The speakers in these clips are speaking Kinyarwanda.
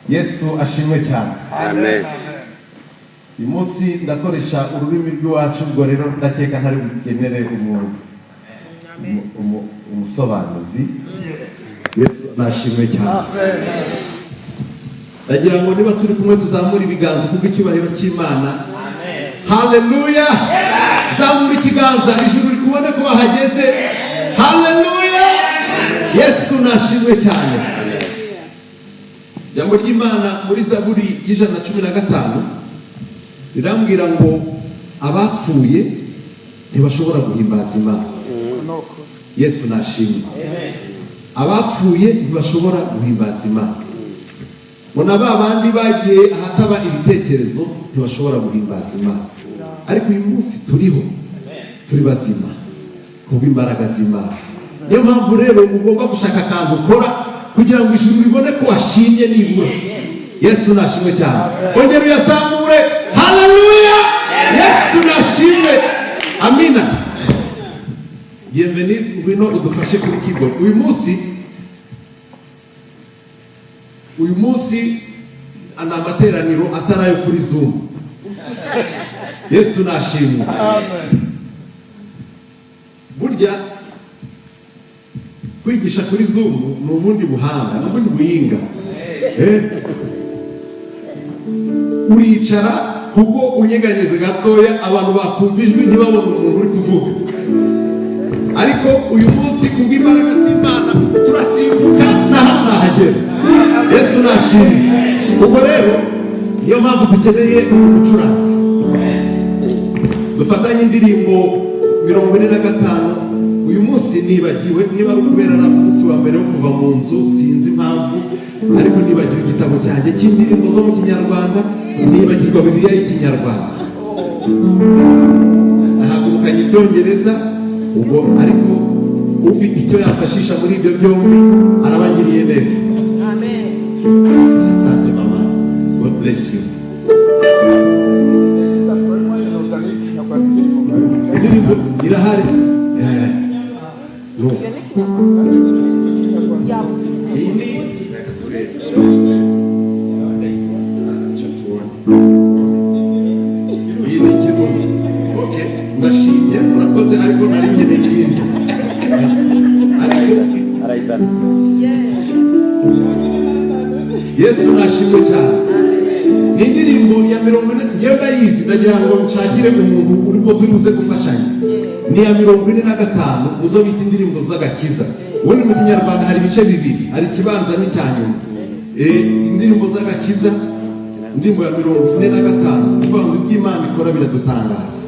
Yesu ashimwe cyane. Amen. Uyu munsi ndakoresha ururimi rw'iwacu, ubwo rero ndakeka ntari bugenere umusobanuzi. Yesu nashimwe cyane. Ndagira ngo niba turi kumwe tuzamure ibiganza kubw'icyubahiro cy'Imana. Haleluya! Zamura ikiganza, ijuru rikubone ko wahageze. Haleluya! Yesu nashimwe cyane. Ijambo ry'Imana muri Zaburi y'115 rirambwira ngo abapfuye ntibashobora guhimbaza Imana. Yesu nashimwe. Abapfuye ntibashobora guhimbaza Imana. Ngo na ba bandi bagiye ahataba ibitekerezo ntibashobora guhimbaza Imana. Ariko uyu munsi turiho, turi bazima kubw'imbaraga z'Imana. Niyo mpamvu rero ugomba gushaka akantu ukora kugira ngo ijuru ribone ko washimye nibura. Yesu nashimwe cyane. Ongera uyazamure. Haleluya! Yesu nashimwe. Amina. Bienvenue, ngwino udufashe kuri keyboard. Uyu munsi ni amateraniro atari ayo kuri Zoom. Yesu nashimwe. Burya kwigisha kuri Zoom ni ubundi buhanga, ni ubundi buhinga. Uricara kuko unyeganyeze gatoya abantu bakumva ijwi, ntibabone umuntu uri kuvuga. Ariko uyu munsi kubw'imbaraga z'Imana turasimbuka naho nahagera. Yesu nashimwe. Ubwo rero niyo mpamvu dukeneye umucuranzi. Dufatanye indirimbo 45. Uyu munsi nibagiwe, niba ari ukubera ari umunsi wa mbere wo kuva mu nzu, sinzi impamvu, ariko nibagiwe igitabo cyanjye cy'indirimbo zo mu Kinyarwanda, nibagirwa Bibiliya y'Ikinyarwanda, nahagurukanye Ibyongereza. Ubwo ariko ufite icyo yafashisha muri ibyo byombi arabangiriye neza. Asante mama, God bless you. Indirimbo irahari. No. Iyi ni, reka turebe. Ntacyo tubona. Iyi ni Ikirundi. Okay, ndashimye, murakoze, ariko nari nkeneye iyindi. Ariko Arayizana. Yesu nashimwe cyane. Ni indirimbo ya 40, ngewe ndayizi, ndagira ngo nshakire umuntu urimo turi buze gufashanya. Ni iya 45 muzo bita indirimbo z'agakiza. Ubundi mu Kinyarwanda hari ibice bibiri, hari ikibanza n'icya nyuma. Indirimbo z'agakiza, indirimbo ya 45, kuvuga ngo iby'Imana ikora biradutangaza.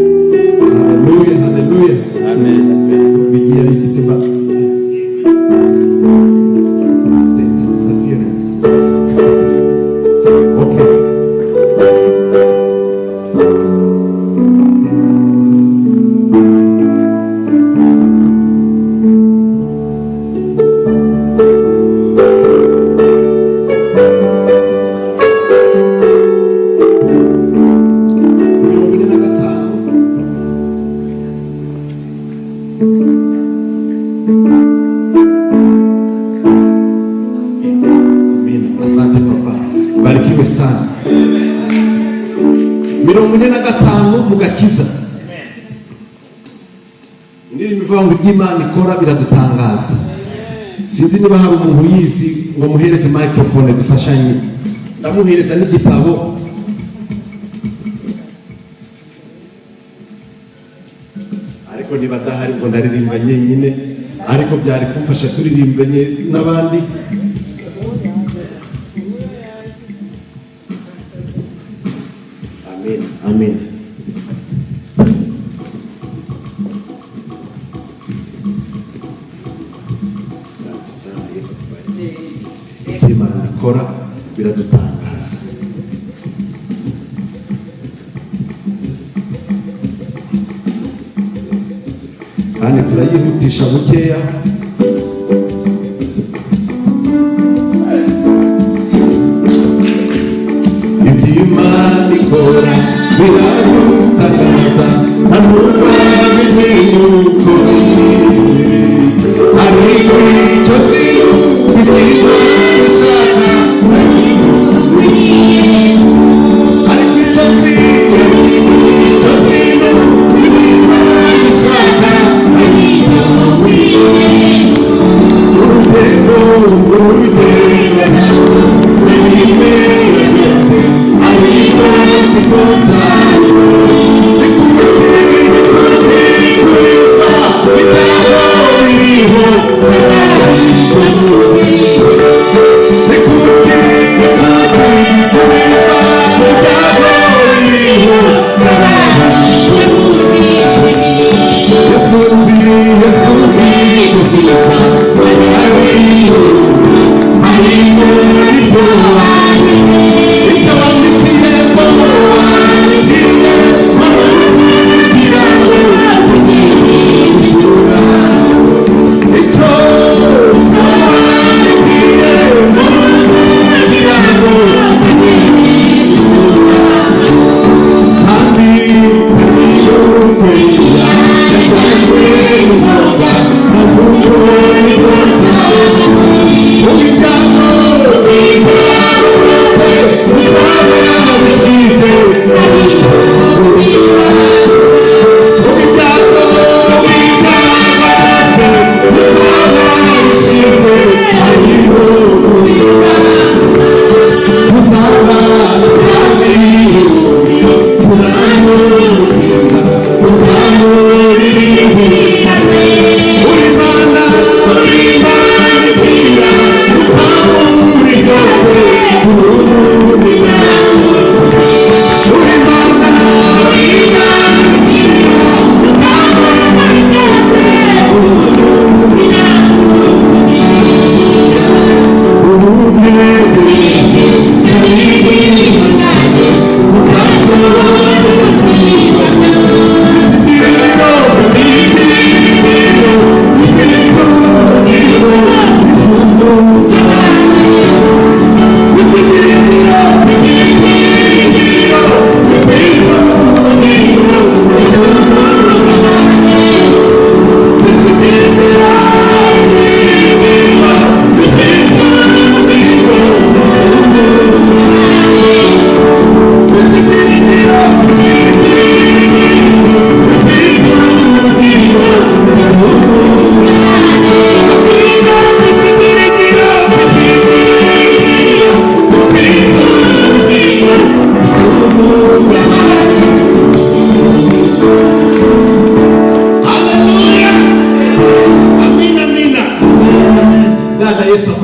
Haleluya, haleluya. Amen. Bigiye bifite ifite interference. Okay. 45. Amina. Asante papa. Barikiwe sana. 45 mu gakiza. Indirimbo ivuga ngo iby'Imana ikora biradutangaza. Sinzi niba hari umuntu uyizi ngo muhereze microphone dufashanye. Ndamuhereza n'igitabo. Ariko niba adahari ngo ndaririmba nyenyine, ariko byari kumfasha turirimbanye n'abandi. Amen. Amen. Asante sana, Yesu atubariki. Ibyo Imana ikora biradutangaza. Kandi turayihutisha bukeya. Ibyo Imana ikora biradutangaza, nta n'uwabimenya uko.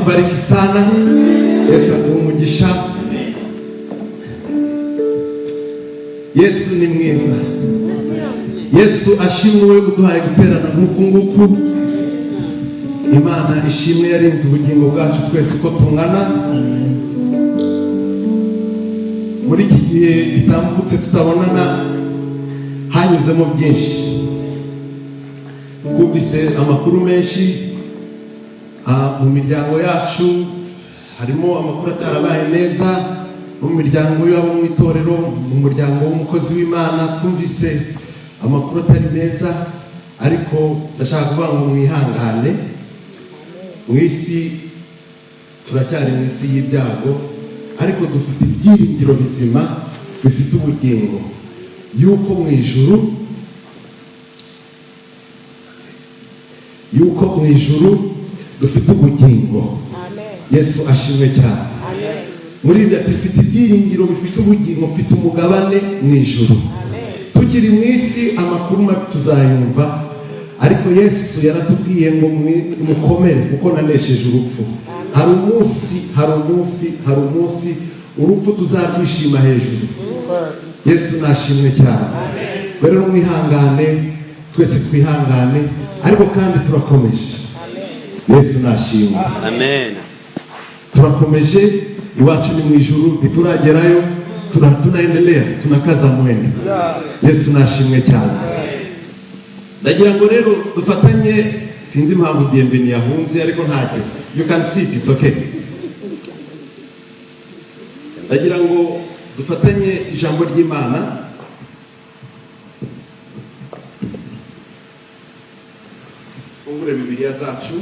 Akubariki sana. Yesu aguhe umugisha. Yesu ni mwiza. Yesu ashimwe we uduhaye guterana nk'uku nguku. Imana ishimwe yarinze ubugingo bwacu twese uko tungana muri iki gihe gitambutse tutabonana. Hanyuzemo byinshi, twumvise amakuru menshi mu miryango yacu, harimo amakuru atarabaye meza no mu miryango y'abo mu itorero, mu muryango w'umukozi w'Imana twumvise amakuru atari meza. Ariko ndashaka kuvuga ngo mwihangane, mu isi turacyari mu isi y'ibyago, ariko dufite ibyiringiro bizima bifite ubugingo yuko mu ijuru dufite ubugingo. Yesu ashimwe cyane. Muri ibyo ati: "Mfite ibyiringiro bifite ubugingo, mfite umugabane mu ijuru." Tukiri mu isi amakuru mabi tuzayumva, ariko Yesu yaratubwiye ngo mukomere kuko nanesheje urupfu. Hari umunsi, hari umunsi, hari umunsi urupfu tuzabyishima hejuru. Yesu nashimwe cyane. Rero mwihangane, twese twihangane, ariko kandi turakomeje. Yesu nashimwe. Amen. Turakomeje, iwacu ni mu ijuru, ntituragerayo, tunaendelea, tunakaza mwendo. Yesu nashimwe cyane. Ndagira ngo rero dufatanye. Sinzi impamvu Bienvenue yahunze, ariko ntacyo, you can sit, it's okay. Ndagira ngo dufatanye ijambo ry'Imana. Fungure Bibiliya zacu.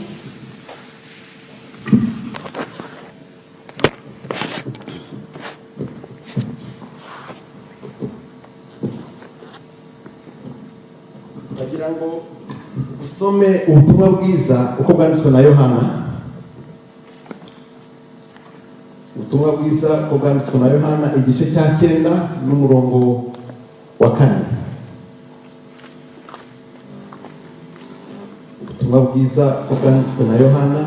Ndagira ngo dusome ubutumwa bwiza uko bwanditswe na Yohana. Ubutumwa bwiza uko bwanditswe na Yohana, igice cya 9 n'umurongo wa 4. Ubutumwa bwiza uko bwanditswe na Yohana.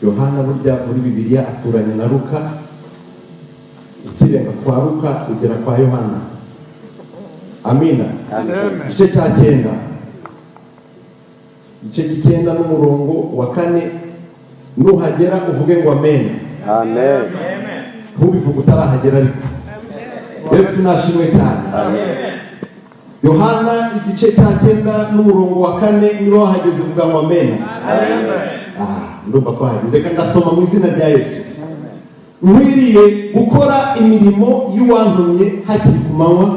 Yohana burya muri Bibiliya aturanye na Luka, ukirenga kwa Luka ugera kwa Yohana. Amina. Igice cya 9, igice cy'9 n'umurongo wa 4. Nuhagera uvuge ngo amen. Amen. Ntubivuge utarahagera, ariko Yesu nashimwe cyane. Yohana igice cya 9 n'umurongo wa 4. Niba wahageze uvuga ngo amen. Ah, ndumva ko wahageze. Reka ndasoma mu izina rya Yesu. Nkwiriye gukora imirimo y'uwantumye hakiri ku manywa,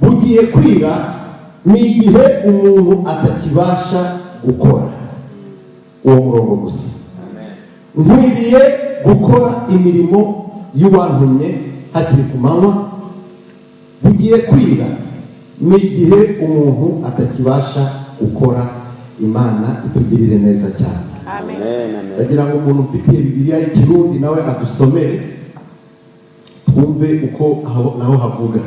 bugiye kwira, ni igihe umuntu atakibasha gukora. Uwo murongo gusa. Nkwiriye gukora imirimo y'uwantumye hakiri ku manywa, bugiye kwira, ni igihe umuntu atakibasha gukora. Imana itugirire neza cyane. Amen. Amen. Ndagira ngo umuntu ufitiye Bibiliya y'Ikirundi nawe adusomere, twumve uko aho naho havuga,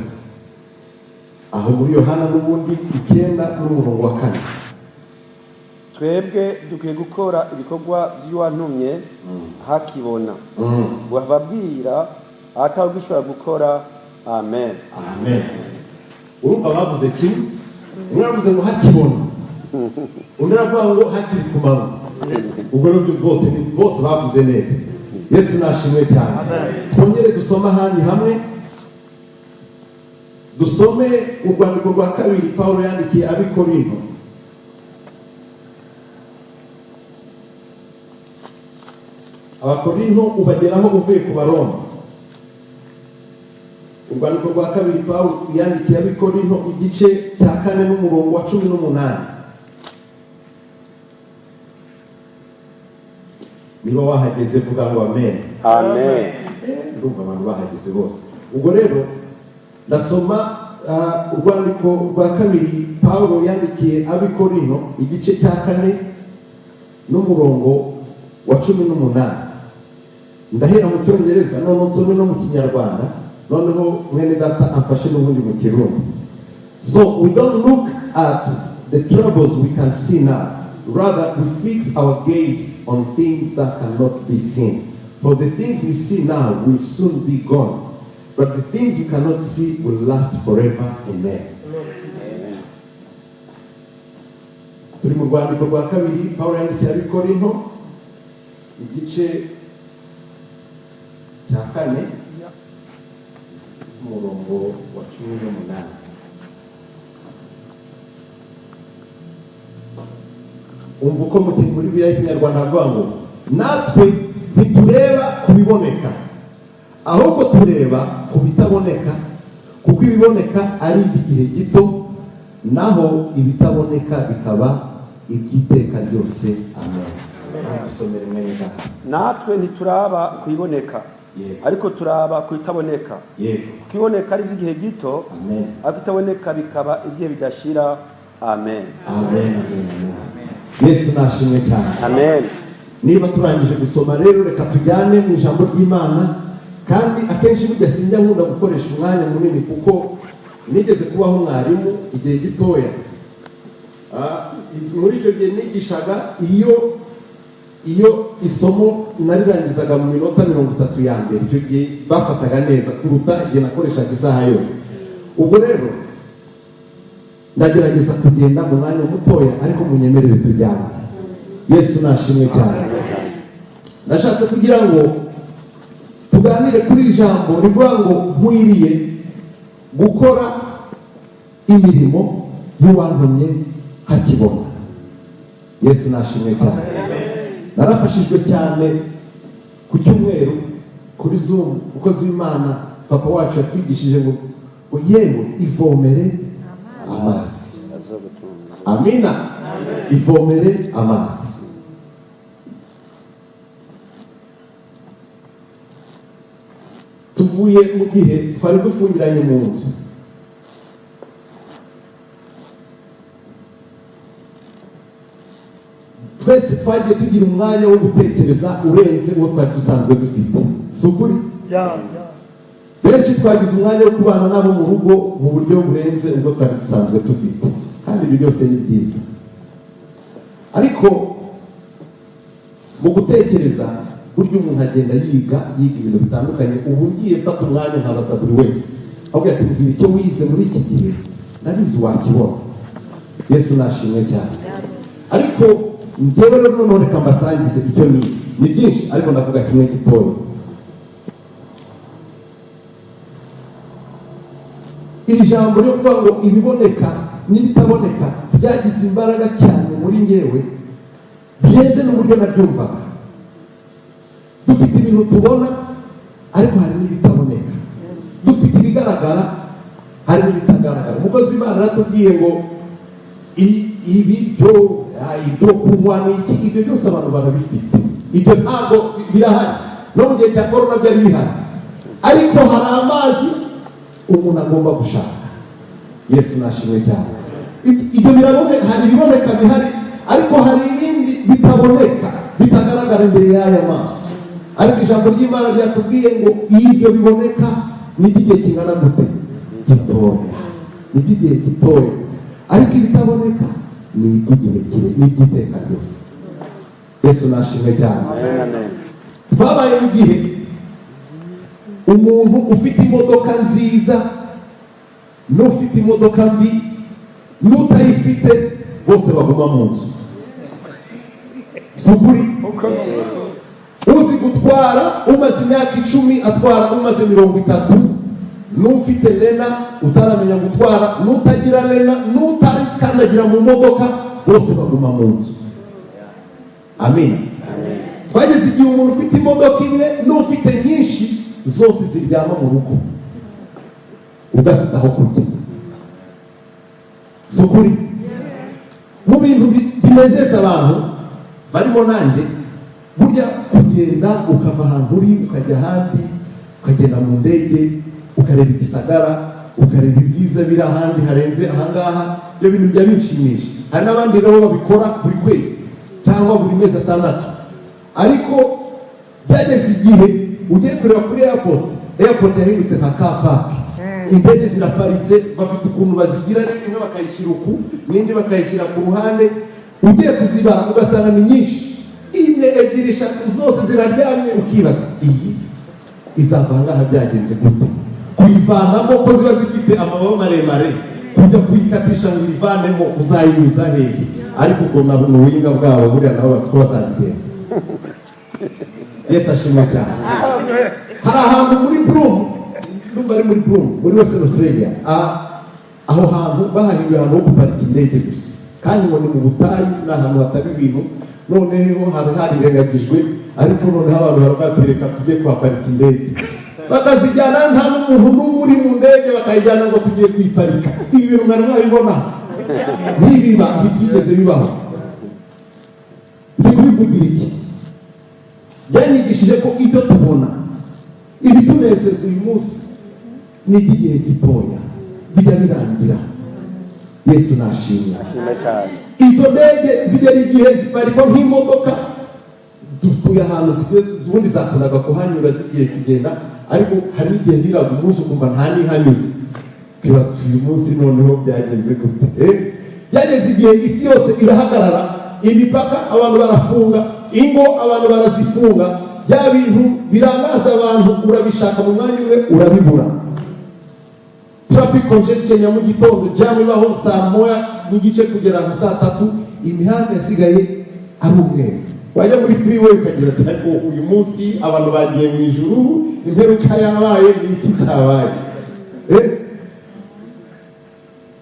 aho muri Yohana n'ubundi 9 n'umurongo wa 4. Twebwe dukwiye gukora ibikorwa by'uwantumye hakibona, babwira atawugishobora gukora. Amen. Amen. Urumva bavuze kimwe, umwe aravuze ngo hakibona, undi aravuga ngo hakiri ku manywa. Ubwo rero bose bose bavuze neza. Yesu nashimwe cyane. Twongere dusome ahandi hamwe, dusome urwandiko rwa kabiri Pawulo yandikiye Abikorinto. Abakorinto ubageraho uvuye ku Baroma. Urwandiko rwa kabiri Pawulo yandikiye Abikorinto, igice cya 4 n'umurongo wa 18. Niba wahageze vuga ngo amen. Amen. Ndumva abantu bahageze bose. Ubwo rero ndasoma urwandiko rwa kabiri Pawulo yandikiye Abikorinto, igice cya 4 n'umurongo wa 18. Ndahera mu Cyongereza, noneho nsome no mu Kinyarwanda, noneho mwene data amfashe n'ubundi mu Kirundi. So we don't look at the the troubles we can see now. Rather, we fix our gaze on things that cannot be seen. For the things we see now will soon be gone, but the things we cannot see will last forever. Amen. Turi mu rwandiko rwa kabiri Pawulo yandikiye Abikorinto, igice cya 4, umurongo wa 18. Umva uko muri Bibiliya y'Ikinyarwanda havuga ngo natwe ntitureba ku biboneka, ahubwo tureba ku bitaboneka, kuko ibiboneka ari iby'igihe gito, naho ibitaboneka bikaba iby'iteka ryose. Amen. Dusomere mwene data. Natwe ntituraba ku biboneka, Yego. ariko turaba ku bitaboneka. Yego. Kuko ibiboneka ari iby'igihe gito, Amen. ariko ibitaboneka bikaba ibihe bidashira. Amen. Amen, amen, amen. Yesu nashimwe cyane. Amen. Niba turangije gusoma rero, reka tujyane mu ijambo ry'Imana. Kandi akenshi burya sinjya nkunda gukoresha umwanya munini, kuko nigeze kubaho mwarimu igihe gitoya. Muri icyo gihe nigishaga, iyo isomo narirangizaga mu minota 30 ya mbere, icyo gihe bafataga neza kuruta igihe nakoreshaga isaha yose. Ubwo rero ndagerageza kugenda mu mwanya mutoya, ariko munyemerere tujyane. Yesu nashimwe cyane. Ndashatse kugira ngo tuganire kuri iri jambo rivuga ngo nkwiriye gukora imirimo y'uwantumye hakibona. Yesu nashimwe cyane. Narafashijwe cyane ku cyumweru kuri Zoom, umukozi w'Imana papa wacu yatwigishije ngo yewe ivomere amazi. Amina. Ivomere amazi. Tuvuye mu gihe twari dufungiranye mu nzu, twese twagiye tugira umwanya wo gutekereza urenze uwo twari dusanzwe dufite. Si ukuri? Benshi twagize umwanya wo kubana nabo mu rugo mu buryo burenze ubwo twari dusanzwe dufite, kandi ibyo byose ni byiza. Ariko mu gutekereza burya umuntu agenda yiga ibintu bitandukanye. Ubu ngiye mfata umwanya nkabaza buri wese, ahubwo ati mbwira icyo wize muri iki gihe, ndabizi wakibona. Yesu nashimwe cyane. Ariko njyewe rero noneho reka mbasangize icyo nize. Ni byinshi, ariko ndavuga kimwe gitoya. Iri jambo ryo kuvuga ngo ibiboneka n'ibitaboneka byagize imbaraga cyane muri njyewe, birenze n'uburyo nabyumvaga. Dufite ibintu tubona, ariko hari n'ibitaboneka. Dufite ibigaragara, hari n'ibitagaragara. Umukozi w'Imana aratubwiye ngo ibiryo, ibyo kunywa n'iki, ibyo byose abantu barabifite, ibyo ntabwo birahari. No mu gihe cya korona byari bihari, ariko hari amazi umuntu agomba gushaka. Yesu nashimwe cyane. Ibyo biraboneka, hari ibiboneka bihari, ariko hari ibindi bitaboneka, bitagaragara imbere y'aya maso. Ariko ijambo ry'Imana ryatubwiye ngo ibyo biboneka ni iby'igihe kingana gute? Gitoya. Ni iby'igihe gitoya. Ariko ibitaboneka ni iby'igihe kire, ni iby'iteka ryose. Yesu nashimwe cyane. Amen. Twabaye mu gihe umuntu ufite imodoka nziza n'ufite imodoka mbi n'utayifite bose baguma mu nzu. Si ukuri? Uzi gutwara umaze imyaka 10 atwara umaze 30, n'ufite Lena utaramenya gutwara, n'utagira Lena, n'utarikandagira mu modoka, bose baguma mu nzu. Amina. Twageze igihe umuntu ufite imodoka imwe n'ufite nyinshi zose ziryama mu rugo, udafite aho kujya. Si ukuri? Mu bintu binezeza abantu barimo nanjye, burya kugenda ukava ahantu uri ukajya ahandi, ukagenda mu ndege ukareba igisagara, ukareba ibyiza biri ahandi harenze ahangaha, ibyo bintu bijya binshimisha. Hari n'abandi rero babikora buri kwezi cyangwa buri mezi 6. Ariko byageze igihe ugiye kureba kuri airport, airport yahindutse nka car park. Indege ziraparitse, bafite ukuntu bazigira rero, imwe bakayishyira uku n'indi bakayishyira ku ruhande. Ugiye kuzibara ugasanga ni nyinshi, imwe, ebyiri, eshatu, zose ziraryamye. Ukibaza, iyi izava ahangaha byagenze gute? Kuyivanamo, ko ziba zifite amababa maremare, kujya kuyikatisha ngo uyivanemo, uzayinyuza hehe? Ariko ubwo ni ubuhinga bwabo, buriya nabo bazi ko bazabigenza. Yesu ashimwe cyane. Hari ahantu muri Broome, ndumva ari muri Broome, muri Western Australia, aho hantu bahahinduye ahantu ho guparika indege gusa, kandi ngo ni mu butayu, ni ahantu hataba ibintu. Noneho hari harirengagijwe, ariko noneho abantu baravuga ati: "Reka tujye kuhaparika indege." Bakazijyana, nta n'umuntu n'umwe uri mu ndege, bakayijyana ngo tugiye kuyiparika. Ibi bintu mwari mwabibona? Ntibiba, ntibyigeze bibaho. Ndi kubivugira iki? Byanyigishije ko ibyo tubona, ibitunezeza uyu munsi, ni iby'igihe gitoya, bijya birangira. Yesu nashimwe. Ashimwe cyane. Izo ndege zigera igihe ziparikwa nk'imodoka. Dutuye ahantu ubundi zakundaga kuhanyura zigiye kugenda, ariko hari n'igihe hiraga umunsi ukumva nta n'ihanyuze, ukibaza uyu munsi noneho byagenze gute? Byageze igihe isi yose irahagarara, imipaka abantu barafunga, ingo abantu barazifunga. Bya bintu birangaza abantu, urabishaka mu mwanya umwe urabibura. Traffic congestion ya mu gitondo, jam ibaho saa 1:30 kugera nka saa 3, imihanda yasigaye ari umweru. Wajya muri freeway ukagira ati: "Ariko uyu munsi abantu bagiye mu ijuru, imperuka yabaye, ni iki cyabaye?"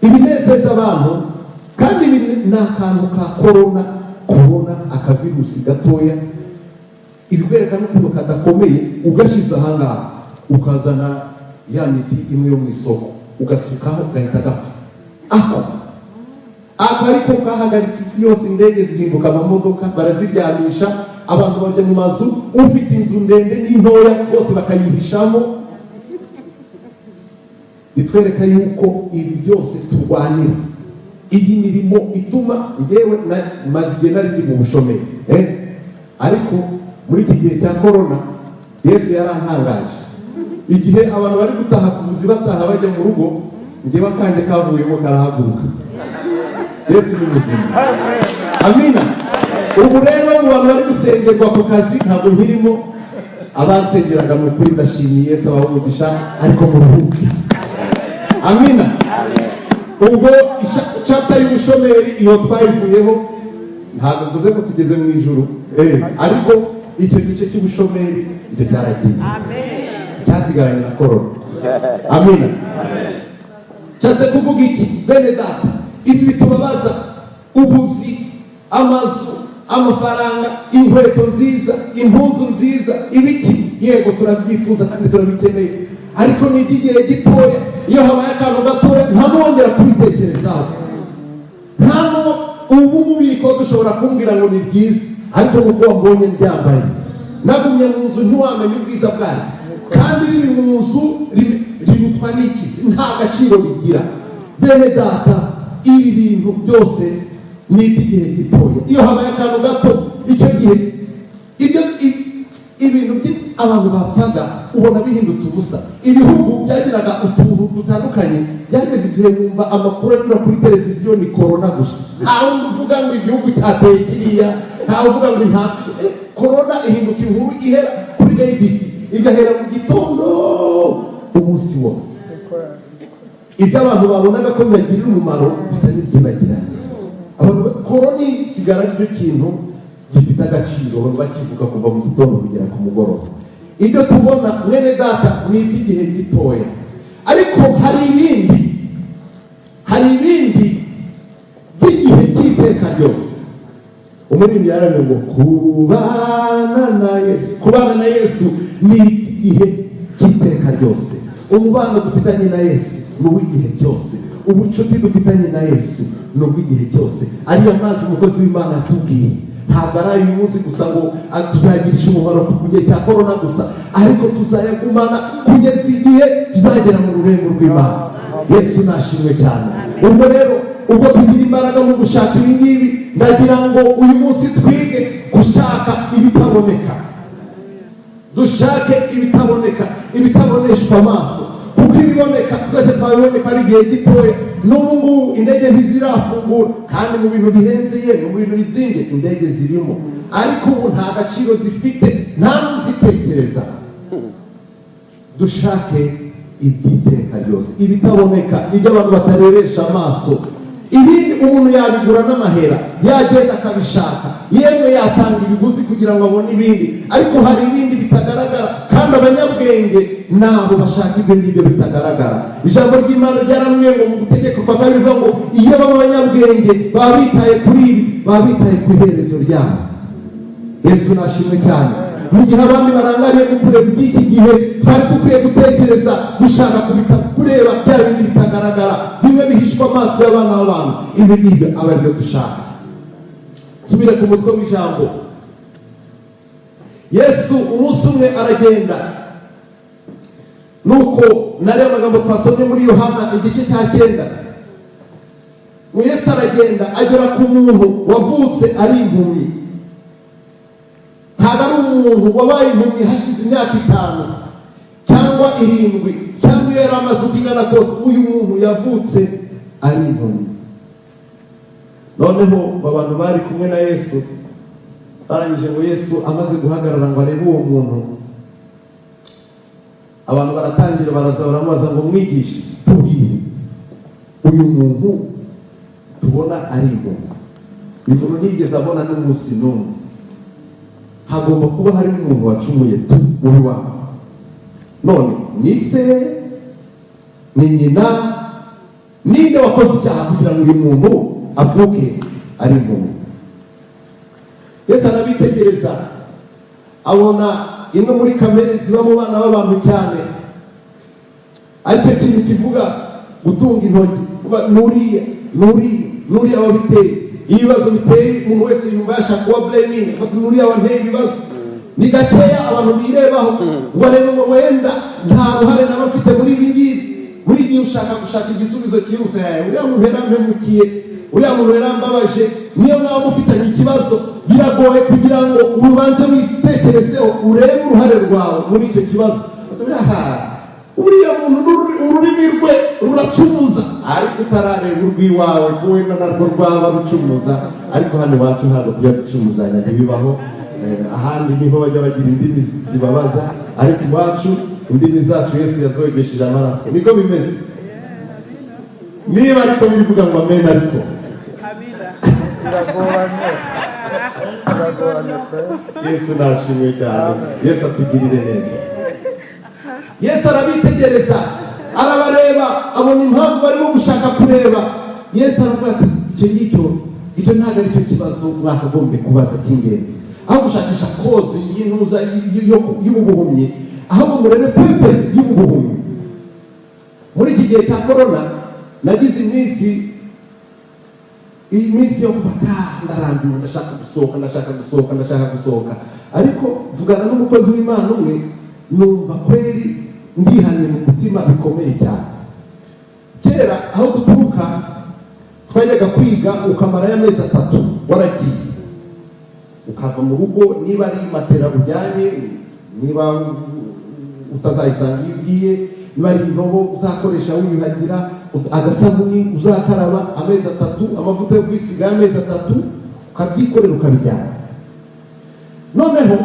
Ibinezeza abantu, kandi ibi ni akantu ka korona, korona akavirusi gatoya, ibikwereka n'ukuntu kadakomeye. Ugashyize ahangaha, ukazana ya miti imwe yo mu isoko, ugasukaho, gahita gapfa. Ako ako ariko kahagaritse isi yose, indege zihinduka amamodoka, baraziryamisha, abantu bajya mu mazu, ufite inzu ndende n'intoya bose bakayihishamo. Bitwereka yuko ibi byose turwanira, iyi mirimo ituma ngewe maze igihe nari ndi mu bushomeri, ariko muri iki gihe cya korona Yesu yarantangaje. Igihe abantu bari gutaha ku buzi, bataha bajya mu rugo, ngewe akanjye kavuyemo karahaguruka. Yesu ni muzima, amina. Ubu rero mu bantu bari gusengerwa ku kazi ntabwo nkirimo. Abansengeraga, mu kuri ndashimiye, Yesu abaha umugisha, ariko muruhuke. Amina. Ubwo chapter y'ubushomeri iyo twayivuyeho. Ntabwo mvuze ko tugeze mu ijuru, ariko icyo gice cy'ubushomeri icyo cyaragiye, cyasigaranye na korona. Amina. Nshatse kuvuga iki, bene data? Ibi bitubabaza, ubuzi, amazu, amafaranga, inkweto nziza, impuzu nziza, ibiki, yego turabyifuza kandi turabikeneye, ariko ni iby'igihe gitoya. Iyo habaye akantu gatoya, nta n'uwongera kubitekerezaho, nta n'uwo. Ubu ngubu iri kote ushobora kumbwira ngo ni ryiza, ariko nuko wambonye ryambaye, nagumye mu nzu, ntiwamenya ubwiza bwaryo. Kandi riri mu nzu rirutwa n'ikizi, nta gaciro rigira. Bene data, ibi bintu byose ni iby'igihe gitoya. Iyo habaye akantu gato, icyo gihe ibyo ibintu abantu bapfaga ubona bihindutse ubusa. Ibihugu byagiraga utuntu dutandukanye, byageze igihe wumva amakuru anyura kuri televiziyo ni korona gusa. Nta wundi uvuga ngo igihugu cyateye kiriya, ntawe uvuga ngo nta korona. Ihinduka inkuru ihera kuri ABC, igahera mu gitondo umunsi wose. Ibyo abantu babonaga ko bibagirira umumaro bisa n'ibyibagiranye. Abantu korona isigara aricyo kintu gifite agaciro, abantu bakivuga kuva mu gitondo kugera ku mugoroba. Ibyo tubona, mwene data, ni iby'igihe gitoya, ariko hari ibindi by'igihe cy'iteka ryose. Umuririmbyi yaravuze ngo kubana na Yesu, kubana na Yesu ni iby'igihe cy'iteka ryose. Umubano dufitanye na Yesu ni uw'igihe cyose. Ubucuti dufitanye na Yesu ni ubw'igihe cyose. Ariya mazi umukozi w'Imana yatubwiye ntabwo ari uyu munsi gusa ngo tuzagirisha umumaro ku gihe cya korona gusa, ariko tuzayagumana kugeza igihe tuzagera mu rurembo rw'Imana. Yesu nashimwe cyane. Ubwo rero, ubwo tugira imbaraga mu gushaka ibi ngibi, ndagira ngo uyu munsi twige gushaka ibitaboneka. Dushake ibitaboneka, ibitaboneshwa amaso, kuko Kuko ibiboneka twese twabibonye ko ari igihe gitoya. N'ubu ngubu indege ntizirafungura, kandi mu bintu bihenze, ye, mu bintu bizinge, indege zirimo, ariko ubu nta gaciro zifite, nta n'uzitekereza. Dushake iby'iteka ryose, ibitaboneka, ibyo abantu batarebesha amaso. Ibindi umuntu yabigura n'amahera, yagenda akabishaka, yemwe yatanga ibiguzi kugira ngo abone ibindi, ariko hari ibindi bitagaragara, kandi abanyabwenge nabo bashaka ibyo ngibyo bitagaragara. Ijambo ry'Imana ryaramwiye ngo mu gutegeka kwa kabiri rivuga ngo iyo baba abanyabwenge baba bitaye kuri ibi, baba bitaye ku iherezo ryabo. Yesu nashimwe cyane. Mu gihe abandi barangariye mu kureba iby'iki gihe, twari dukwiye gutekereza gushaka kubita kureba bya bindi bitagaragara, bimwe bihishwa amaso y'abana b'abantu. Ibi ngibyo aba aribyo dushaka. Nsubire ku mutwe w'ijambo. Yesu umunsi umwe aragenda, nuko nariya magambo twasomye muri Yohana igice cya 9, ngo Yesu aragenda agera ku muntu wavutse ari impumyi. Ntabwo ari umuntu wabaye impumyi hashize imyaka 5 cyangwa 7 cyangwa iyo yari amaze uko ingana kose. Uyu muntu yavutse ari impumyi. Noneho ngo abantu bari kumwe na Yesu barangije, ngo Yesu amaze guhagarara ngo arebe uwo muntu, abantu baratangira baraza baramubaza ngo: "Mwigishe, tubwire, uyu muntu tubona ari impumyi, uyu muntu ntiyigeze abona n'umunsi n'umwe, hagomba kuba harimo umuntu wacumuye tu muri wabo. None ni se, ni nyina, ninde wakoze icyaha kugira ngo uyu muntu avuke ari impumyi?" Yesu arabitegereza, abona imwe muri kamere ziba mu bana b'abantu cyane, aricyo kintu kivuga gutunga intoki, kuvuga nuriya, nuriya, nuriya wabiteye. Iyo ibibazo biteye, umuntu wese yumva yashaka kuba blaming, afata nuriya wanteye ibibazo. Ni gakeya abantu birebaho ngo arebe ngo wenda nta ruhare naba mfite muri ibi ngibi. Buri gihe ushaka gushaka igisubizo cyihuse: "Uriya muntu yarampemukiye, uriya muntu yarambabaje." Niyo mwaba mufitanye ikibazo, biragoye kugira ngo ubanze witekerezeho, urebe uruhare rwawe muri icyo kibazo. Uriya muntu ururimi rwe ruracumuza, ariko utarareba urw'iwawe ko wenda narwo rwaba rucumuza. Ariko hano iwacu ntabwo tujya ducumuzanya, ntibibaho. Ahandi niho bajya bagira indimi zibabaza, ariko iwacu indimi zacu Yesu yazogesheje amaraso. Niko bimeze. Niba ariko bivuga ngo amen, ariko Biragoranye, biragoranye pe. Yesu nashimwe cyane. Yesu atugirire neza. Yesu arabitegereza, arabareba, abona impamvu barimo gushaka kureba. Yesu aravuga ati: "Icyo ngicyo, icyo ntabwo ari cyo kibazo mwakagombye kubaza cy'ingenzi. Aho gushakisha cause y'intuza y'ubu buhumyi, ahubwo murebe purpose y'ubu buhumyi." Muri iki gihe cya korona nagize iminsi, iyi minsi yo kuvuga: "Ah, ndarambiwe, ndashaka gusohoka, ndashaka gusohoka, ndashaka gusohoka." Ariko mvugana n'umukozi w'Imana umwe, numva kweri ndihanye mu mutima bikomeye cyane. Kera aho duturuka twajyaga kwiga ukamarayo amezi 3 waragiye, ukava mu rugo, niba ari matera ujyanye, niba utazayisanga iyo ugiye, niba ari indobo uzakoresha wiyuhagira, agasabuni uzakaraba amezi 3, amavuta yo kwisiga y'amezi 3, ukabyikorera ukabijyana. Noneho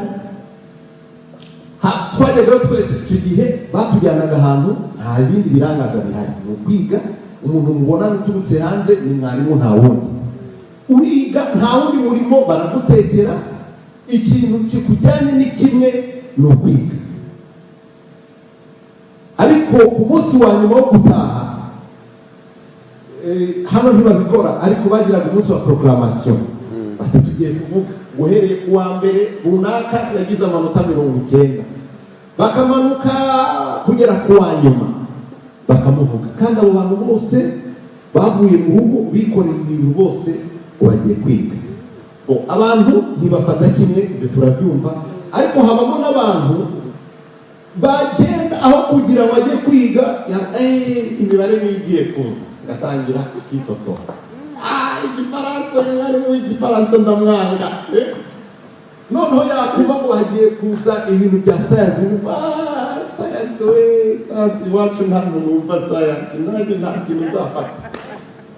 twajyagayo twese. Icyo gihe batujyanaga ahantu nta bindi birangaza bihari, ni ukwiga. Umuntu mubonana uturutse hanze ni mwarimu, nta wundi. Uriga, nta wundi murimo, baragutekera. Ikintu kikujyanye ni kimwe, ni ukwiga. Ariko ku munsi wa nyuma wo gutaha, hano ntibabikora, ariko bagiraga umunsi wa proclamation, bati: "Tugiye kuvuga uhereye ku wa mbere, runaka yagize amanota 90." Bakamanuka kugera ku wa nyuma bakamuvuga. Kandi abo bantu bose bavuye mu rugo bikoreye ibintu, bose bagiye kwiga. Bo, abantu ntibafata kimwe, ibyo turabyumva, ariko habamo n'abantu bagenda, aho kugira ngo ajye kwiga, imibare niyo igiye kuza, igatangira ikitotoba: "Ah, igifaransa, mwarimu w'igifaransa ndamwanga." Noneho yakumva ngo hagiye kuza ibintu bya sayansi, ah, sayansi. Science we, science iwacu nta muntu wumva science, nanjye nta kintu nzafata.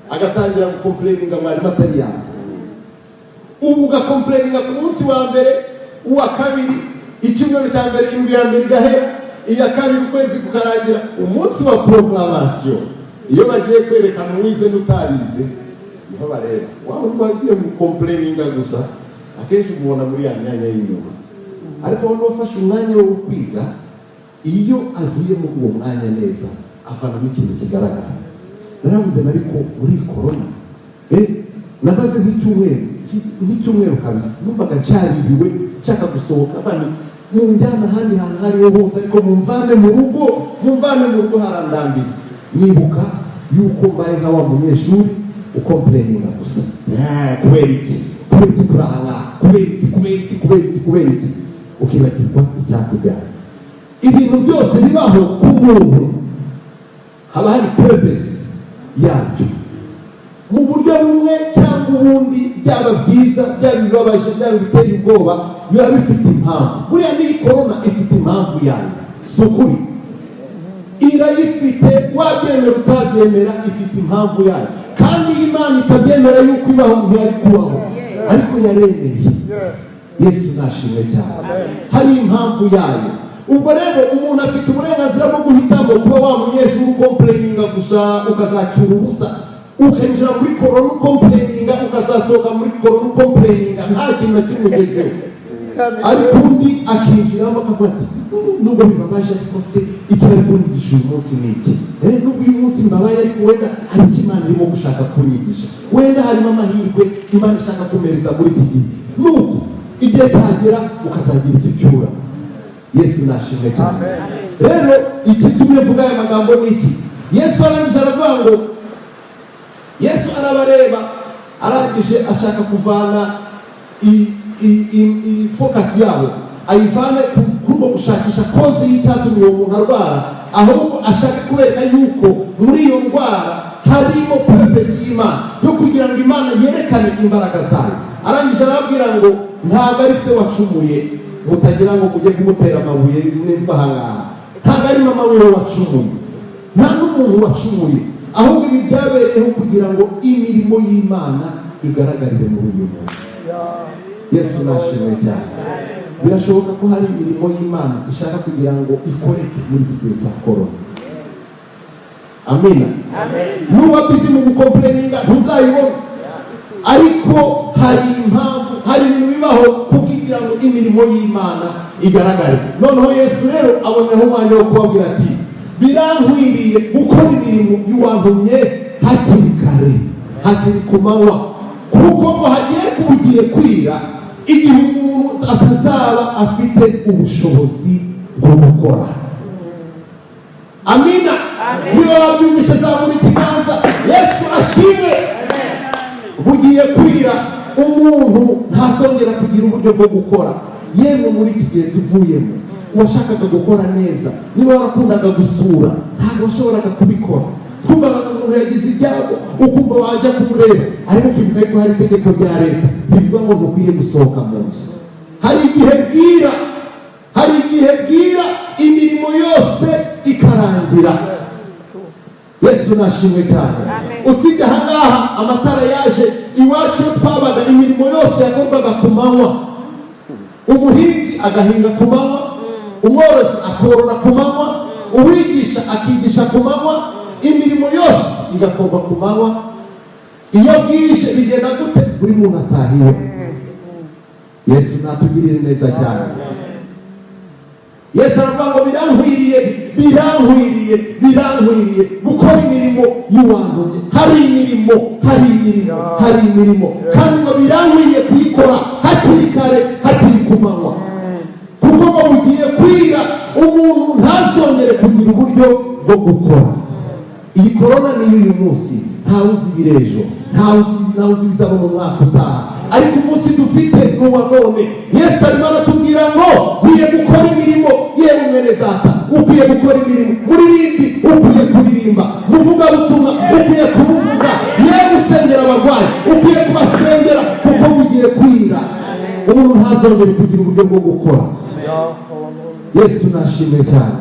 Agatangira gucomplaininga mwarimu atari yaza. Ubu ugacomplaininga ku munsi wa mbere, uwa kabiri, icyumweru cya mbere, indwi ya mbere igahera, iya kabiri, ukwezi kukarangira. Umunsi wa proclamation, iyo bagiye kwerekana uwize n'utarize, niho bareba waba uri wagiye gucomplaininga gusa. Akenshi umubona muri ya myanya y'inyuma. Ariko waba wafashe umwanya wo kwiga, iyo avuye muri uwo mwanya neza, avanamo ikintu kigaragara. Naravuze, ariko muri korona namaze nk'icyumweru kabisa numvaga ncaririwe, nshaka gusohoka, bani munjyana ahandi hantu aho ariho hose, ariko mumvane mu rugo, mumvane mu rugo, harandambiye. Nibuka yuko mbaye nka wa munyeshuri ucomplaininga gusa. Kubera iki? Kubera iki turi aha ngaha? Kubera iki? Kubera iki? Kubera iki? Kubera iki? Ukibagirwa icyakujyana. Ibintu byose bibaho ku muntu haba hari purpose yabyo mu buryo bumwe cyangwa ubundi, byaba byiza, byaba ibibabaje, byaba ibiteye ubwoba, biba bifite impamvu. Buriya n'iyi korona ifite impamvu yayo, si ukuri? Irayifite, wabyemera utabyemera, ifite impamvu yayo. Kandi iyo Imana itabyemera yuko ibaho, ntiyari kubaho, ariko yaremeye. Yesu nashimwe cyane. Hari impamvu yayo. Ubwo rero umuntu afite uburenganzira bwo guhitamo kuba wa munyeshuri ucomplaininga gusa, ukazacyura ubusa, ukinjira muri korona ucomplaininga, ukazasohoka muri korona ucomplaininga, nta kintu na kimwe ugezeho. Ariko undi akinjiramo akavuga ati: "Nubwo bibabaje, ariko se icyo bari kunyigisha uyu munsi ni iki? Nubwo uyu munsi mbabaye, ariko wenda hari icyo Imana irimo gushaka kunyigisha, wenda harimo amahirwe Imana ishaka kumereza muri iki gihe." Nuko igihe cyagera ukazagira icyo ucyura. Yesu nashimwe cyane. Rero ikitumye mvuga aya magambo ni iki? Yesu arangije aravuga ngo, Yesu arabareba, arangije ashaka kuvana focus yabo, ayivane kuri uko gushakisha cause y'icyatumye uwo muntu arwara, ahubwo ashaka kubereka yuko muri iyo ndwara harimo purpose y'Imana yo kugira ngo Imana yerekane imbaraga zayo. Arangije arababwira ngo: "Ntabwo ari se wacumuye, mutagira ngo mujye kumutera amabuye nimba aha ngaha. Ntabwo ari mama wiwe wacumuye, nta n'umuntu wacumuye, ahubwo ibi byabereyeho kugira ngo imirimo y'Imana igaragarire muri uyu muntu." Yesu nashimwe cyane. Birashoboka ko hari imirimo y'Imana ishaka kugira ngo ikoreke muri iki gihe cya korona. Amina. Nuba busy mu gucomplaininga, ntuzayibona. Ariko hari impamvu, hari ibintu bibaho kugira ngo imirimo y'Imana igaragare. Noneho Yesu rero aboneho umwanya wo kubabwira ati: "Birankwiriye gukora imirimo y'uwantumye hakiri kare, hakiri ku manywa, kuko ngo hagiye kubugiye kwira, igihe umuntu atazaba afite ubushobozi bwo gukora." Amina. Niba wabyumvise, zamura ikiganza. Yesu ashimwe. Bugiye kwira, umuntu ntazongera kugira uburyo bwo gukora. Yemwe, muri iki gihe tuvuyemo, uwashakaga gukora neza, niba warakundaga gusura, ntabwo washoboraga kubikora. Twumvaga ngo umuntu yagize ibyago, ukumva wajya kumureba, ariko ukibuka yuko hari itegeko rya leta rivuga ngo ntukwiye gusohoka mu nzu. Hari igihe bwira, hari igihe bwira, imirimo yose ikarangira. Yesu nashimwe cyane. Usibye ahangaha amatara yaje, iwacu iyo twabaga, imirimo yose yakorwaga ku manywa. Umuhinzi agahinga ku manywa, umworozi akorora ku manywa, uwigisha akigisha ku manywa, imirimo yose igakorwa ku manywa. Iyo bwije bigenda gute? Buri muntu ataha iwe. Yesu natugirire neza cyane. Yesu aravuga ngo: "Birankwiriye, birankwiriye, birankwiriye gukora imirimo y'uwantumye." Hari imirimo, hari imirimo, hari imirimo, kandi ngo birankwiriye kuyikora hakiri kare, hakiri ku manywa, kuko ngo bugiye kwira, umuntu ntazongere kugira uburyo bwo gukora. Iyi korona niyo uyu munsi, ntawe uzi ibirejo, ntawe uzi ibizaba mu mwaka utaha, ariko umunsi dufite ni uwa none. Yesu arimo aratubwira ngo ukwiye gukora imirimo. Yewe mwene data, ukwiye gukora imirimo. Muririmbyi, ukwiye kuririmba. Muvugabutumwa, ukwiye kubuvuga. Yewe usengera abarwayi, ukwiye kubasengera, kuko bugiye kwira, umuntu ntazongere kugira uburyo bwo gukora. Yesu nashimwe cyane.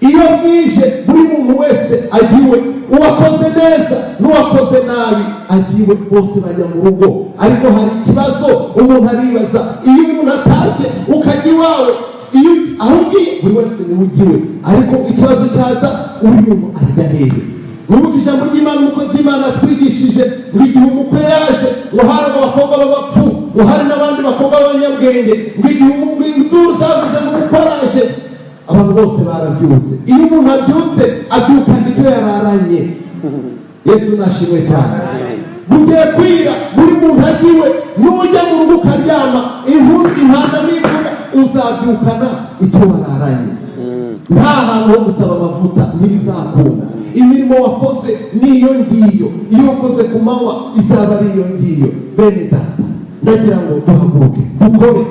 Iyo bwije, buri muntu wese agiwe, uwakoze neza n'uwakoze nabi agiwe, bose bajya mu rugo. Ariko hari ikibazo umuntu aribaza: iyo umuntu atashye ukajya iwawe, iyo aho ugiye buri wese niwe ugiwe, ariko ikibazo cyaza, uri muntu arajya hehe? Wibuke ijambo ry'Imana umukozi w'Imana atwigishije ngo igihe umukwe yaje, ngo hari abakobwa b'abapfu, ngo hari n'abandi bakobwa b'abanyabwenge, ngo igihe induru zavuze ngo umukwe araje, abantu bose barabyutse. Iyo umuntu abyutse, abyukana ibyo yararanye. Yesu nashimwe cyane. Bugiye kwira, buri muntu agiwe, nujya mu rugo ukaryama, inkuru impanda nivuga, uzabyukana icyo wararanye. Nta hantu ho gusaba amavuta, ntibizakunda. Imirimo wakoze niyo ngiyo, iyo wakoze ku manywa izaba ari iyo ngiyo. Bene data, ndagira ngo duhaguruke dukore.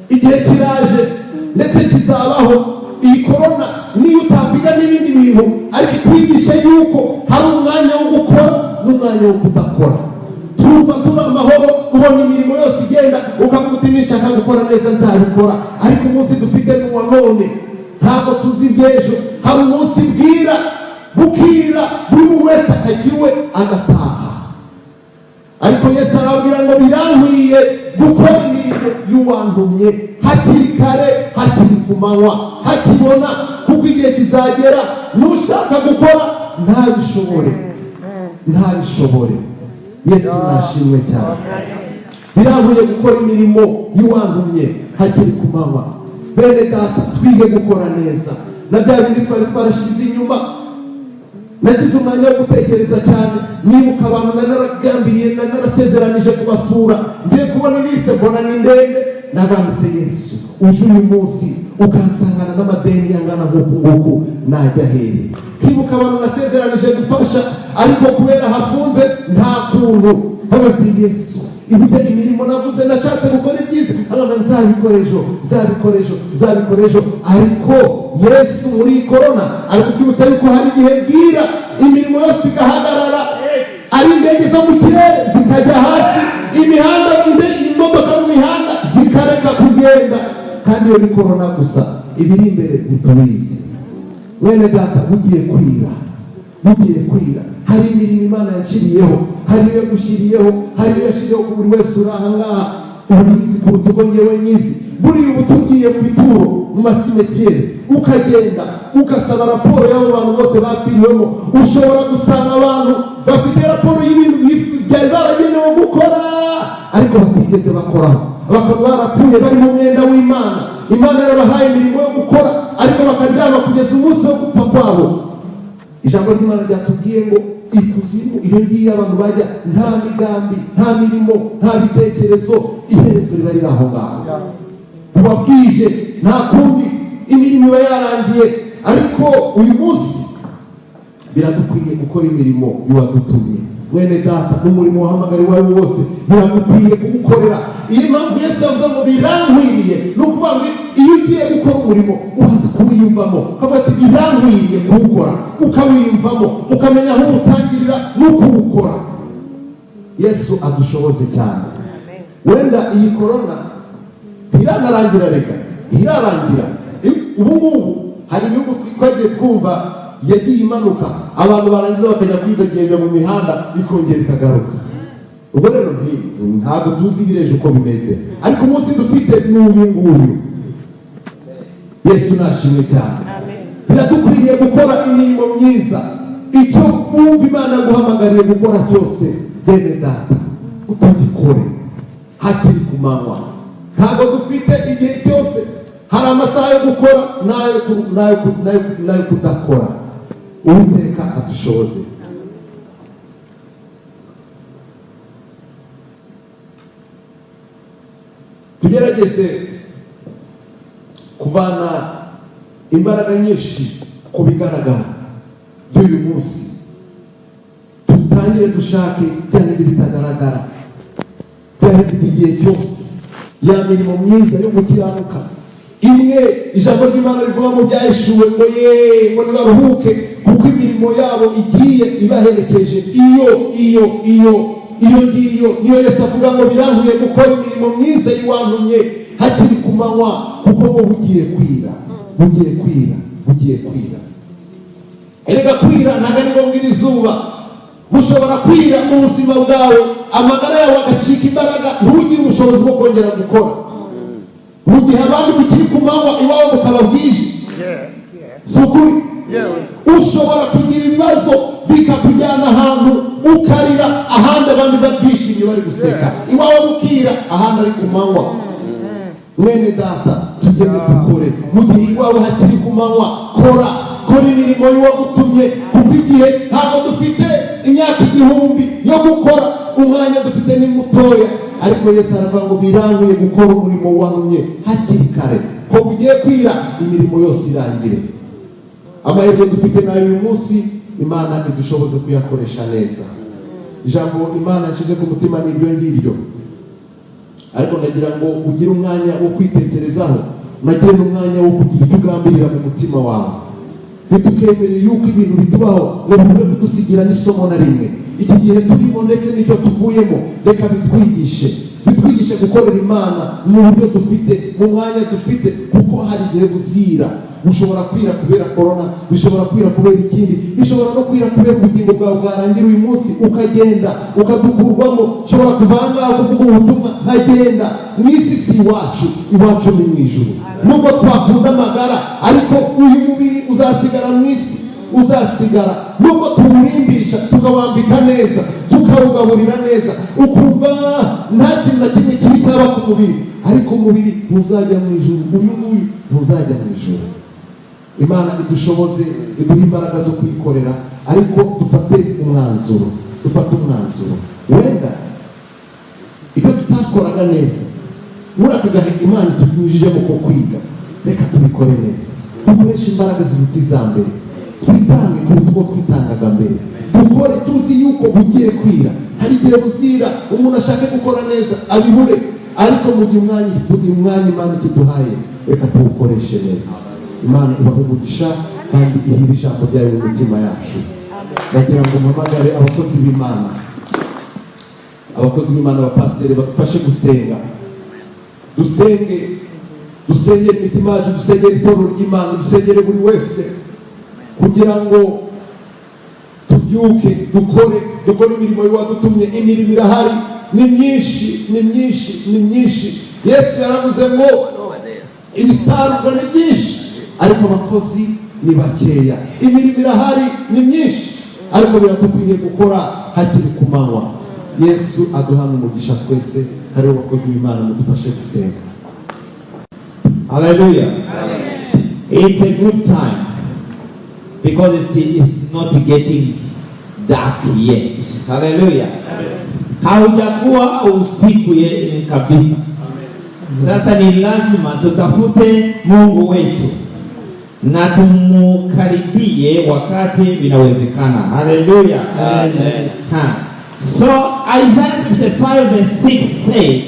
Igihe kiraje, ndetse kizabaho. Iyi korona niyo utakwiga n'ibindi bintu, ariko ikwigisha yuko hari umwanya wo gukora n'umwanya wo kudakora. Tuva tuba amahoro, ubona imirimo yose igenda, ukavuga uti: "Nshaka gukora neza nzabikora." Ariko umunsi dufite ni uwa none, ntabwo tuzi iby'ejo. Hari umunsi bwira, bukira, buri muntu wese akajya iwe agataha. Ariko Yesu arababwira ngo: "Birankwiye gukora imirimo y'uwantumye hakiri kare, hakiri ku manywa, hakibona, kuko igihe kizagera n'ushaka gukora ntabishobore, ntabishobore." Yesu nashimwe cyane. Birankwiye gukora imirimo y'uwantumye hakiri ku manywa. Bene data, twige gukora neza na bya bindi twari twarashize inyuma. Nagize umwanya wo gutekereza cyane, nibuka abantu naragambiriye, narasezeranije kubasura. Ngiye kubona liste, mbona ni ndende. Nabanditse: "Yesu, uje uyu munsi ukansangana n'amadeni angana nk'uku nguku, najya hehe?" Nkibuka abantu nasezeranije gufasha, ariko kubera hafunze nta kuntu. Nkabaza Yesu ibyo imirimo navuze, nashatse gukora ibyiza, nkabona nzabikora ejo, nzabikora ejo, nzabikora ejo. Ariko Yesu muri korona ari kukwibutsa yuko hari igihe bwira, imirimo yose igahagarara, ari indege zo mu kirere zikajya hasi, imihanda, imodoka mu mihanda zikareka kugenda. Kandi iyo ni korona gusa, ibiri imbere ntitubizi. Mwene data, bugiye kwira, bugiye kwira. Hari imirimo Imana yaciriyeho, hari iyo yagushyiriyeho, hari iyo yashyiriyeho ku buri wese uri aha ngaha. Urayizi kuruta uko ngewe nyizi. Buriya ubu tugiye mu bituro, mu masimetiere, ukagenda ugasaba raporo y'abo bantu bose bapfiriwemo, ushobora gusanga abantu bafite raporo y'ibintu byari baragenewe gukora ariko batigeze bakoraho, bakaba barapfuye bari mu mwenda w'Imana. Imana yarabahaye imirimo yo gukora, ariko bakaryama kugeza umunsi wo gupfa kwabo. Ijambo ry'Imana ryatubwiye ngo ikuzimu, iyo ngiyo abantu bajya, nta migambi, nta mirimo, nta bitekerezo, iherezo riba riri aho ngaho. Buba bwije, nta kundi, imirimo iba yarangiye. Ariko uyu munsi biradukwiye gukora imirimo y'uwadutumye. Mwene data, umurimo wahamagara uwo ari wo wose biragukwiye kuwukorera. Iyi mpamvu Yesu yavuze ngo birankwiriye, ni ukuvuga ngo iyo ugiye gukora umurimo ubanza kuwiyumvamo, ukavuga ati: "Birankwiriye kuwukora," ukawiyumvamo, ukamenya aho uwutangirira n'uko uwukora. Yesu adushoboze cyane. Wenda iyi korona ntiranarangira, reka ntirarangira. Ubu ngubu hari ibihugu twagiye twumva yagiye imanuka, abantu barangiza bakajya kwidegembya mu mihanda, ikongera ikagaruka. Ubwo rero ntabwo tuzi ibireje uko bimeze, ariko umunsi dufite ni uyu nguyu. Yesu nashimwe cyane. Biradukwiriye gukora imirimo myiza. Icyo wumva Imana yaguhamagariye gukora cyose, bene data, utugikore hakiri ku manywa. Ntabwo dufite igihe cyose. Hari amasaha yo gukora n'ayo kudakora. Uwiteka adushoboze. Tugerageze kuvana imbaraga nyinshi ku bigaragara by'uyu munsi, dutangire dushake bya bindi bitagaragara, bya bindi by'igihe cyose, ya mirimo myiza yo gukiranuka, imwe ijambo ry'Imana rivuga mu Byahishuwe ngo: "Ye, ngo nibaruhuke, kuko imirimo yabo igiye ibaherekeje." Iyo ngiyo niyo Yesu avuga ngo: "Birankuye gukora imirimo myiza y'uwantumye hakiri ku manywa, kuko ngo bugiye kwira." Bugiye kwira, bugiye kwira. Erega kwira ntabwo ari ngombwa iri zuba. Bushobora kwira mu buzima bwawe, amagara yawe agacika imbaraga, ntugire ubushobozi bwo kongera gukora, mu gihe abandi bukiri ku manywa, iwawe bukaba bwije. Si ukuri? Ushobora kugira ibibazo bikakujyana ahantu ukarira, ahandi abandi bishimye bari guseka, iwawe bukira, ahandi ari ku manywa. Mwene data, tugende dukore mu gihe iwawe hakiri ku manywa. Kora, kora imirimo y'uwagutumye, kuko igihe ntabwo dufite imyaka 1000 yo gukora. Umwanya dufite ni mutoya, ariko Yesu aravuga ngo biranguye gukora umurimo wantumye hakiri kare, ko bugiye kwira, imirimo yose irangire. Amahirwe dufite nayo uyu munsi, Imana idushoboze kuyakoresha neza. Ijambo Imana nshyize ku mutima ni iryo ngiryo, ariko ndagira ngo ugire umwanya wo kwitekerezaho, unagire n'umwanya wo kugira icyo ugambirira mu mutima wawe. Ntitukemere yuko ibintu bitubaho ngo bibure kudusigira n'isomo na rimwe. Iki gihe turimo ndetse n'icyo tuvuyemo, reka bitwigishe, bitwigishe gukorera Imana mu buryo dufite, mu mwanya dufite, kuko hari igihe buzira. Bushobora kwira kubera korona, bishobora kwira kubera ikindi, bishobora no kwira kubera ubugingo bwawe bwarangira uyu munsi, ukagenda, ukadukurwamo. Ushobora kuva aha ngaha kuvuga ubutumwa nkagenda. Mu isi si iwacu, iwacu ni mu ijuru. Nubwo twakunda amagara, ariko uyu mubiri uzasigara mu isi, uzasigara. Nubwo tuwurimbisha, tukawambika neza, tukawugaburira neza, ukumva nta kintu na kimwe kibi cyaba ku mubiri, ariko umubiri ntuzajya mu ijuru. Uyu nguyu ntuzajya mu ijuru. Imana idushoboze, iduhe imbaraga zo kuyikorera, ariko dufate umwanzuro, dufate umwanzuro. Wenda ibyo tutakoraga neza muri aka gahe Imana itunyujijemo ko kwiga, reka tubikore neza, dukoreshe imbaraga ziruta iza mbere, twitange kuruta uko twitangaga mbere, dukore tuzi yuko bugiye kwira. Hari igihe buzira, umuntu ashake gukora neza abibure, ariko mu gihe umwanya Imana ikiduhaye, reka tuwukoreshe neza. Imana ibahe umugisha kandi ihire ijambo ryayo mu mitima yacu. Ndagira ngo mpamagare abakozi b'Imana, abakozi b'Imana, abapasiteri badufashe gusenga. Dusenge, dusengere imitima yacu, dusengere itorero ry'Imana, dusengere buri wese, kugira ngo tubyuke dukore, dukore imirimo y'uwadutumye. Imirimo irahari, ni myinshi, ni myinshi, ni myinshi. Yesu yaravuze ngo ibisarurwa ni byinshi, ariko abakozi ni bakeya. Imirimo irahari, ni myinshi, ariko biradukwiriye gukora hakiri ku manywa. Yesu aduhana umugisha twese. Hariho abakozi b'Imana, mudufashe gusenga. Hallelujah. It's a good time because it's not getting dark yet. Hallelujah. Haujakuwa usiku kabisa. Sasa ni lazima tutafute Mungu wetu na tumukaribie wakati vinawezekana. Hallelujah. Amen. Ha. So Isaiah 55 verse 6 say,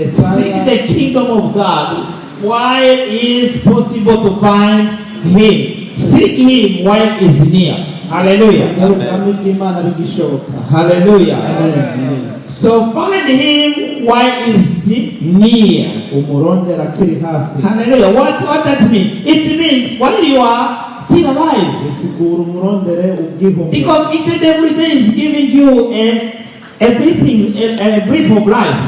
"Seek the kingdom of God while it is possible to find him. Seek him while he is near." Hallelujah. Ari ubwami bw'Imana bigishoboka. Hallelujah. Amen. So find him while he is near. Umurondera akiri hafi. Hallelujah. What that mean? It means while you are still alive. Bisigura umurondere ugihumeka. Because each and every day is giving you a breathing, a breath of life.